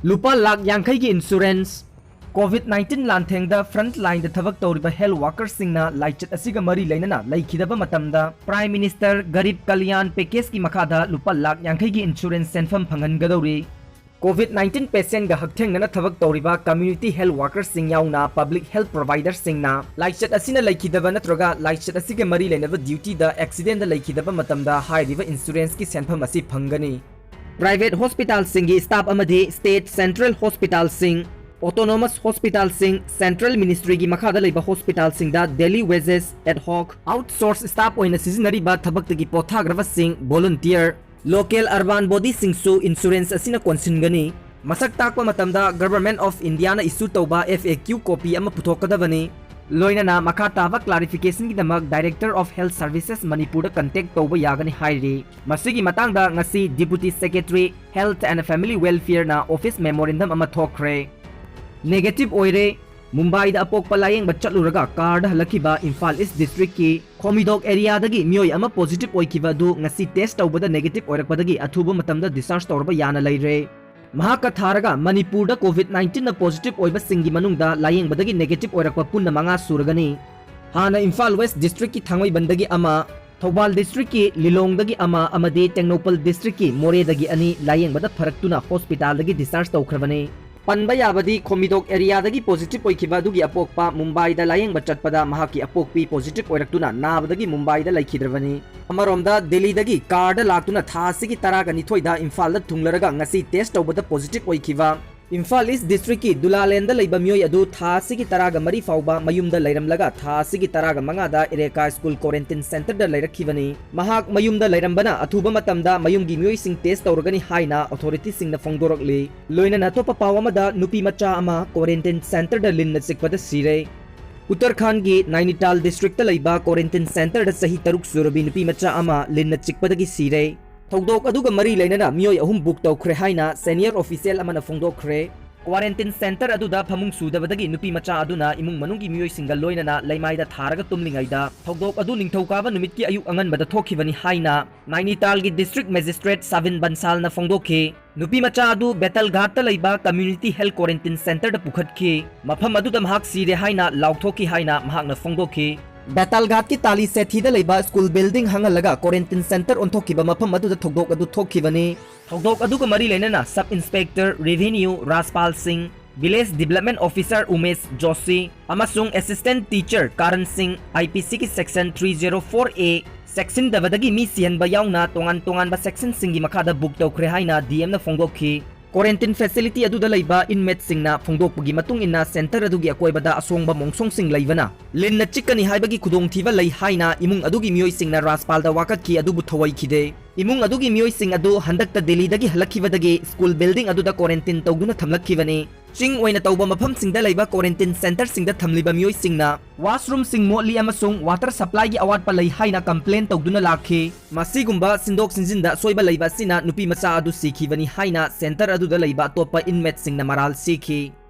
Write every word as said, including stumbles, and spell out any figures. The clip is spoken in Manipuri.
ꯂꯨꯄꯥ ꯂꯥꯈ ꯌꯥꯡꯈꯩꯒꯤ insurance꯫ COVID nineteen ꯂꯥꯟꯊꯦꯡꯗ front lineꯗ ꯊꯕꯛ ꯇꯧꯔꯤꯕ health workerꯁꯤꯡꯅ ꯂꯥꯏꯆꯠ ꯑꯁꯤꯒ ꯃꯔꯤ ꯂꯩꯅꯅ ꯂꯩꯈꯤꯗꯕ ꯃꯇꯝꯗ Prime Minister Garib Kalyan Packageꯀꯤ ꯃꯈꯥꯗ ꯂꯨꯄꯥ ꯂꯥꯈ ꯌꯥꯡꯈꯩꯒꯤ insurance ꯁꯦꯟꯐꯝ ꯐꯪꯍꯟꯒꯗꯧꯔꯤ꯫ COVID nineteen patientꯒ ꯍꯛꯊꯦꯡꯅꯅ ꯊꯕꯛ ꯇꯧꯔꯤꯕ community health workerꯁꯤꯡ ꯌꯥꯎꯅ public health providerꯁꯤꯡꯅ ꯂꯥꯏꯆꯠ ꯑꯁꯤꯅ ꯂꯩꯈꯤꯗꯕ ꯅꯠꯇ꯭ꯔꯒ ꯂꯥꯏꯆꯠ ꯑꯁꯤꯒ ꯃꯔꯤ ꯂꯩꯅꯕ dutyꯗ accidentꯗ ꯂꯩꯈꯤꯗꯕ ꯃꯇꯝꯗ ꯍꯥꯏꯔꯤꯕ insuranceꯀꯤ ꯁꯦꯟꯐꯝ ꯑꯁꯤ ꯐꯪꯒꯅꯤ꯫ Private hospitalꯁꯤꯡꯒꯤ staff ꯑꯃꯗꯤ state, central hospitalꯁꯤꯡ, autonomous hospitalꯁꯤꯡ, central ministryꯒꯤ ꯃꯈꯥꯗ ꯂꯩꯕ hospitalꯁꯤꯡꯗ daily wages, ad hoc, outsource staff ꯑꯣꯏꯅ ꯁꯤꯖꯤꯟꯅꯔꯤꯕ ꯊꯕꯛꯇꯒꯤ ꯄꯣꯊꯥꯈ꯭ꯔꯕꯁꯤꯡ, volunteer, local urban bodyꯁꯤꯡꯁꯨ insurance ꯑꯁꯤꯅ ꯀꯣꯟꯁꯤꯟꯒꯅꯤ꯫ ꯃꯁꯛ ꯇꯥꯛꯄ ꯃꯇꯝꯗ Government of Indiaꯅ issue ꯇꯧꯕ FAQ copy ꯑꯃ ꯄꯨꯊꯣꯛꯀꯗꯕꯅꯤ꯫ ꯂꯣꯏꯅꯅ ꯃꯈꯥ ꯇꯥꯕ clarificationꯒꯤꯗꯃꯛ Director of Health Services ꯃꯅꯤꯄꯨꯔꯗ contact ꯇꯧꯕ ꯌꯥꯒꯅꯤ ꯍꯥꯏꯔꯤ꯫ ꯃꯁꯤꯒꯤ ꯃꯇꯥꯡꯗ ꯉꯁꯤ Deputy Secretary Health and Family Welfareꯅ office memorandum ꯑꯃ ꯊꯣꯛꯈ꯭ꯔꯦ꯫ Negative ꯑꯣꯏꯔꯦ꯫ ꯃꯨꯝꯕꯥꯏꯗ ꯑꯄꯣꯛꯄ ꯂꯥꯌꯦꯡꯕ ꯆꯠꯂꯨꯔꯒ carꯗ ꯍꯜꯂꯛꯈꯤꯕ ꯏꯝꯐꯥꯜ East Districtꯀꯤ ꯈꯣꯃꯤꯗꯣꯛ areaꯗꯒꯤ ꯃꯤꯑꯣꯏ ꯑꯃ positive ꯑꯣꯏꯈꯤꯕ ꯑꯗꯨ ꯉꯁꯤ test ꯇꯧꯕꯗ negative ꯑꯣꯏꯔꯛꯄꯗꯒꯤ ꯑꯊꯨꯕ ꯃꯇꯝꯗ discharge ꯇꯧꯔꯕ ꯌꯥꯅ ꯂꯩꯔꯦ꯫ ꯃꯍꯥꯛꯀ ꯊꯥꯔꯒ ꯃꯅꯤꯄꯨꯔꯗ COVID nineteenꯅ positive ꯑꯣꯏꯕꯁꯤꯡꯒꯤ ꯃꯅꯨꯡꯗ ꯂꯥꯌꯦꯡꯕꯗꯒꯤ negative ꯑꯣꯏꯔꯛꯄ ꯄꯨꯟꯅ ꯃꯉꯥ ꯁꯨꯔꯒꯅꯤ꯫ ꯍꯥꯟꯅ ꯏꯝꯐꯥꯜ West Districtꯀꯤ ꯊꯥꯡꯃꯩꯕꯟꯗꯒꯤ ꯑꯃ, ꯊꯧꯕꯥꯜ Districtꯀꯤ ꯂꯤꯂꯣꯡꯗꯒꯤ ꯑꯃ ꯑꯃꯗꯤ ꯇꯦꯡꯅꯧꯄꯜ Districtꯀꯤ ꯃꯣꯔꯦꯗꯒꯤ ꯑꯅꯤ ꯂꯥꯌꯦꯡꯕꯗ ꯐꯔꯛꯇꯨꯅ hospitalꯗꯒꯤ discharge ꯇꯧꯈ꯭ꯔꯕꯅꯤ꯫ ꯄꯟꯕ ꯌꯥꯕꯗꯤ ꯈꯣꯃꯤꯗꯣꯛ areaꯗꯒꯤ positive ꯑꯣꯏꯈꯤꯕ ꯑꯗꯨꯒꯤ ꯑꯄꯣꯛꯄ ꯃꯨꯝꯕꯥꯏꯗ ꯂꯥꯌꯦꯡꯕ ꯆꯠꯄꯗ ꯃꯍꯥꯛꯀꯤ ꯑꯄꯣꯛꯄꯤ positive ꯑꯣꯏꯔꯛꯇꯨꯅ ꯅꯥꯕꯗꯒꯤ ꯃꯨꯝꯕꯥꯏꯗ ꯂꯩꯈꯤꯗ꯭ꯔꯕꯅꯤ꯫ ꯑꯃꯔꯣꯝꯗ ꯗꯦꯜꯂꯤꯗꯒꯤ carꯗ ꯂꯥꯛꯇꯨꯅ ꯊꯥ ꯑꯁꯤꯒꯤ ꯇꯔꯥꯒ ꯅꯤꯊꯣꯏꯗ ꯏꯝꯐꯥꯜꯗ ꯊꯨꯡꯂꯔꯒ ꯉꯁꯤ test ꯇꯧꯕꯗ positive ꯑꯣꯏꯈꯤꯕ ꯏꯝꯐꯥꯜ East Districtꯀꯤ ꯗꯨꯂꯥꯂꯦꯟꯗ ꯂꯩꯕ ꯃꯤꯑꯣꯏ ꯑꯗꯨ ꯊꯥ ꯑꯁꯤꯒꯤ ꯇꯔꯥꯒ ꯃꯔꯤ ꯐꯥꯎꯕ ꯃꯌꯨꯝꯗ ꯂꯩꯔꯝꯂꯒ ꯊꯥ ꯑꯁꯤꯒꯤ ꯇꯔꯥꯒ ꯃꯉꯥꯗ ꯏꯔꯦꯀꯥ School Quarantine Centreꯗ ꯂꯩꯔꯛꯈꯤꯕꯅꯤ꯫ ꯃꯍꯥꯛ ꯃꯌꯨꯝꯗ ꯂꯩꯔꯝꯕꯅ ꯑꯊꯨꯕ ꯃꯇꯝꯗ ꯃꯌꯨꯝꯒꯤ ꯃꯤꯑꯣꯏꯁꯤꯡ test ꯇꯧꯔꯒꯅꯤ ꯍꯥꯏꯅ authorityꯁꯤꯡꯅ ꯐꯣꯡꯗꯣꯔꯛꯂꯤ꯫ ꯂꯣꯏꯅꯅ ꯑꯇꯣꯞꯄ ꯄꯥꯎ ꯑꯃꯗ ꯅꯨꯄꯤ ꯃꯆꯥ ꯑꯃ quarantine centreꯗ ꯂꯤꯟꯅ ꯆꯤꯛꯄꯗ ꯁꯤꯔꯦ꯫ ꯎꯠꯇꯔꯈꯥꯟꯒꯤ ꯅꯥꯏꯅꯤꯇꯥꯜ Districtꯇ ꯂꯩꯕ quarantine centreꯗ ꯆꯍꯤ ꯇꯔꯨꯛ ꯁꯨꯔꯕꯤ ꯅꯨꯄꯤ ꯃꯆꯥ ꯑꯃ ꯂꯤꯟꯅ ꯆꯤꯛꯄꯗꯒꯤ ꯁꯤꯔꯦ꯫ ꯊꯧꯗꯣꯛ ꯑꯗꯨꯒ ꯃꯔꯤ ꯂꯩꯅꯅ ꯃꯤꯑꯣꯏ ꯑꯍꯨꯝ book ꯇꯧꯈ꯭ꯔꯦ ꯍꯥꯏꯅ senior official ꯑꯃꯅ ꯐꯣꯡꯗꯣꯛꯈ꯭ꯔꯦ꯫ Quarantine center ꯑꯗꯨꯗ ꯐꯃꯨꯡ ꯁꯨꯗꯕꯗꯒꯤ ꯅꯨꯄꯤ ꯃꯆꯥ ꯑꯗꯨꯅ ꯏꯃꯨꯡ ꯃꯅꯨꯡꯒꯤ ꯃꯤꯑꯣꯏꯁꯤꯡꯒ ꯂꯣꯏꯅꯅ ꯂꯩꯃꯥꯏꯗ ꯊꯥꯔꯒ ꯇꯨꯝꯂꯤꯉꯩꯗ ꯊꯧꯗꯣꯛ ꯑꯗꯨ ꯅꯤꯡꯊꯧꯀꯥꯕ ꯅꯨꯃꯤꯠꯀꯤ ꯑꯌꯨꯛ ꯑꯉꯟꯕꯗ ꯊꯣꯛꯈꯤꯕꯅꯤ ꯍꯥꯏꯅ ꯅꯥꯏꯅꯤꯇꯥꯜꯒꯤ district magistrate ꯁꯥꯕꯤꯟ ꯕꯟꯁꯥꯜꯅ ꯐꯣꯡꯗꯣꯛꯈꯤ꯫ ꯅꯨꯄꯤ ꯃꯆꯥ ꯑꯗꯨ ꯕꯦꯇꯜꯘꯥꯠꯇ ꯂꯩꯕ community health quarantine centerꯗ ꯄꯨꯈꯠꯈꯤ꯫ ꯃꯐꯝ ꯑꯗꯨꯗ ꯃꯍꯥꯛ ꯁꯤꯔꯦ ꯍꯥꯏꯅ ꯂꯥꯎꯊꯣꯛꯈꯤ ꯍꯥꯏꯅ ꯃꯍꯥꯛꯅ ꯐꯣꯡꯗꯣꯛꯈꯤ꯫ ꯕꯦꯇꯜꯘꯥꯠꯀꯤ ꯇꯥꯂꯤ ꯁꯦꯊꯤꯗ ꯂꯩꯕ school building ꯍꯥꯡꯍꯜꯂꯒ quarantine center ꯑꯣꯟꯊꯣꯛꯈꯤꯕ ꯃꯐꯝ ꯑꯗꯨꯗ ꯊꯧꯗꯣꯛ ꯑꯗꯨ ꯊꯣꯛꯈꯤꯕꯅꯤ꯫ ꯊꯧꯗꯣꯛ ꯑꯗꯨꯒ ꯃꯔꯤ ꯂꯩꯅꯅ sub inspector revenue ꯔꯥꯖꯄꯥꯜ ꯁꯤꯡ, village development officer Umesh Joshi ꯑꯃꯁꯨꯡ assistant teacher ꯀꯥꯔꯟ ꯁꯤꯡ IPCꯒꯤ section three zero four A ꯆꯦꯛꯁꯤꯟꯗꯕꯗꯒꯤ ꯃꯤ ꯁꯤꯍꯟꯕ ꯌꯥꯎꯅ ꯇꯣꯉꯥꯟ ꯇꯣꯉꯥꯟꯕ sectionꯁꯤꯡꯒꯤ ꯃꯈꯥꯗ book ꯇꯧꯈ꯭ꯔꯦ ꯍꯥꯏꯅ DMꯅ ꯐꯣꯡꯗꯣꯛꯈꯤ꯫ Quarantine facility ꯑꯗꯨꯗ ꯂꯩꯕ inmateꯁꯤꯡꯅ ꯐꯣꯡꯗꯣꯛꯄꯒꯤ ꯃꯇꯨꯡ ꯏꯟꯅ center ꯑꯗꯨꯒꯤ ꯑꯀꯣꯏꯕꯗ ꯑꯁꯣꯡꯕ ꯃꯣꯡꯁꯣꯡꯁꯤꯡ ꯂꯩꯕꯅ ꯂꯤꯟꯅ ꯆꯤꯛꯀꯅꯤ ꯍꯥꯏꯕꯒꯤ ꯈꯨꯗꯣꯡꯊꯤꯕ ꯂꯩ ꯍꯥꯏꯅ ꯏꯃꯨꯡ ꯑꯗꯨꯒꯤ ꯃꯤꯑꯣꯏꯁꯤꯡꯅ ꯔꯥꯖꯄꯥꯜꯗ ꯋꯥꯀꯠꯈꯤ, ꯑꯗꯨꯕꯨ ꯊꯧꯑꯣꯏꯈꯤꯗꯦ꯫ ꯏꯃꯨꯡ ꯑꯗꯨꯒꯤ ꯃꯤꯑꯣꯏꯁꯤꯡ ꯑꯗꯨ ꯍꯟꯗꯛꯇ ꯗꯦꯜꯂꯤꯗꯒꯤ ꯍꯜꯂꯛꯈꯤꯕꯗꯒꯤ school building ꯑꯗꯨꯗ quarantine ꯇꯧꯗꯨꯅ ꯊꯝꯂꯛꯈꯤꯕꯅꯤ꯫ ꯆꯤꯡ ꯑꯣꯏꯅ ꯇꯧꯕ ꯃꯐꯝꯁꯤꯡꯗ ꯂꯩꯕ quarantine centreꯁꯤꯡꯗ ꯊꯝꯂꯤꯕ ꯃꯤꯑꯣꯏꯁꯤꯡꯅ washroomꯁꯤꯡ ꯃꯣꯠꯂꯤ ꯑꯃꯁꯨꯡ water supplyꯒꯤ ꯑꯋꯥꯠꯄ ꯂꯩ ꯍꯥꯏꯅ complain ꯇꯧꯗꯨꯅ ꯂꯥꯛꯈꯤ꯫ ꯃꯁꯤꯒꯨꯝꯕ ꯁꯤꯟꯗꯣꯛ ꯁꯤꯟꯖꯤꯟꯗ ꯑꯁꯣꯏꯕ ꯂꯩꯕ ꯑꯁꯤꯅ ꯅꯨꯄꯤ ꯃꯆꯥ ꯑꯗꯨ ꯁꯤꯈꯤꯕꯅꯤ ꯍꯥꯏꯅ center ꯑꯗꯨꯗ ꯂꯩꯕ ꯑꯇꯣꯞꯄ inmateꯁꯤꯡꯅ ꯃꯔꯥꯜ ꯁꯤꯈꯤ꯫